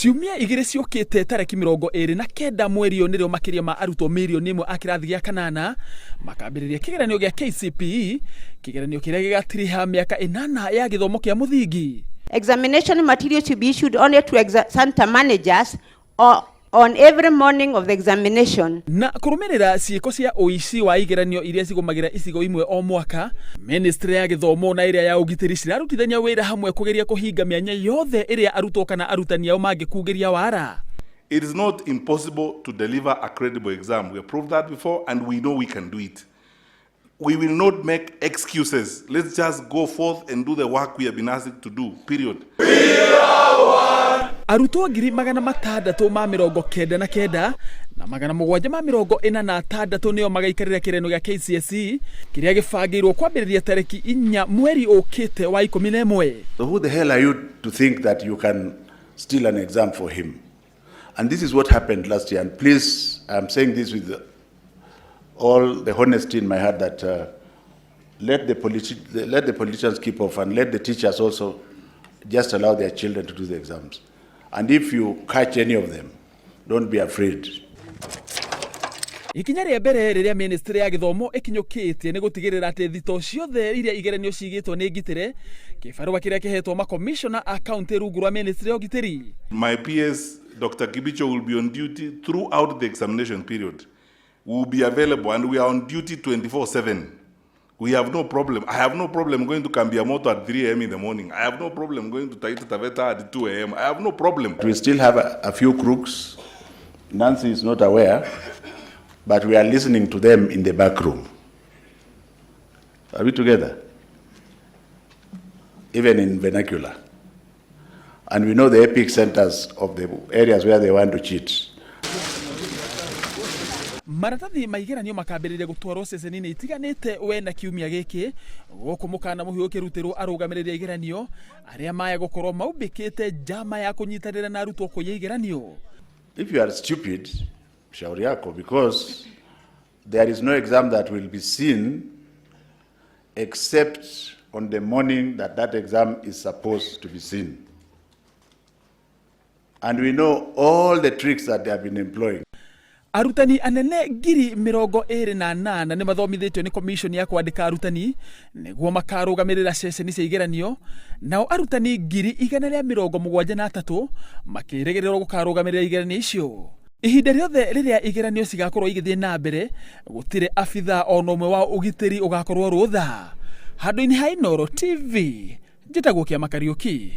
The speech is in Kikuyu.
Ciumia igĩrĩ ciũkĩte tarĩki 29 mweri ũyũ nĩrĩo makĩria ma arutwo mirioni 1 a kĩrathi gĩa kanana makambĩrĩria kĩgeranio gĩa KCPE, kĩgeranio kĩrĩa gĩgatiriha mĩaka 8 ya gĩthomo kĩa mũthingi. Examination materials to be issued only to center managers or on every morning of the examination. Na kũrũmĩrĩra ciĩko cia ũici wa igeranio iria cigũmagĩra icigo imwe o mwaka, ministry ya gĩthomo na ĩrĩa ya ũgitĩri cirarutithania wĩra hamwe kũgeria kũhinga mĩanya yothe ĩrĩa arutwo kana arutani ao mangĩkungĩria wara. It is not impossible to deliver a credible exam. We have proved that before and we know we can do it. We will not make excuses. Let's just go forth and do the work we have been asked to do, period. Arutwo 699,746 nĩo magaikarĩra kĩgeranio gĩa KCSE kĩrĩa gĩbangĩirwo kwambĩrĩria tarĩki 4 mweri ũkĩte wa 11. So who the hell are you to think that you can steal an exam for him? And this is what happened last year. And please, I'm saying this with all the honesty in my heart that let the politicians keep off and let the teachers also just allow their children to do the exams. And if you catch any of them, don't be afraid. Ikinya rĩa mbere rĩrĩa ministry ya gĩthomo ĩkinyũkĩtie nĩ gũtigĩrĩra atĩ thito ciothe iria igeranio cigĩtwo nĩ ngitĩre, kĩbarũa kĩrĩa kĩhetwo makomishona a kaunti rungu rwa ministry ya ũgitĩri. My PS, Dr. Kibicho, will be on duty throughout the examination period. We will be available and we are on duty 24/7. We have no problem. I have no problem going to Kambiamoto at 3 a.m. in the morning. I have no problem going to Taita Taveta at 2 a.m. I have no problem. We still have a few crooks. Nancy is not aware, but we are listening to them in the back room. Are we together? Even in vernacular. And we know the epicenters of the areas where they want to cheat. Maratathi ma igeranio makambĩrĩria gũtwarwo ceceni-inĩ itiganĩte wena kiumia gĩkĩ, gũkũ mũkana mũhiũ ũkĩrutĩrwo arũgamĩrĩri a igeranio arĩa maya gũkorwo maumbĩkĩte njama ya kũnyitanĩra na arutwo kũiya igeranio. If you are stupid, shauri yako, because there is no exam that will be seen except on the morning that that exam is supposed to be seen. And we know all the tricks that they have been employing. Arutani anene 28,000 nĩ mathomithĩtio nĩ commission ya kwandĩka arutani nĩguo makarũgamĩrĩra ceceni cia igeranio, nao arutani 173,000 makĩrĩgĩrĩrwo gũkarũgamĩrĩra igeranio icio. Ihinda rĩothe rĩrĩa igeranio cigakorwo igĩthiĩ na mbere, gũtirĩ abitha ona ũmwe wa ũgitĩri ũgakorwo rũtha. Handũ-inĩ ha Inooro TV, njĩtagwo Kĩama Kariũki.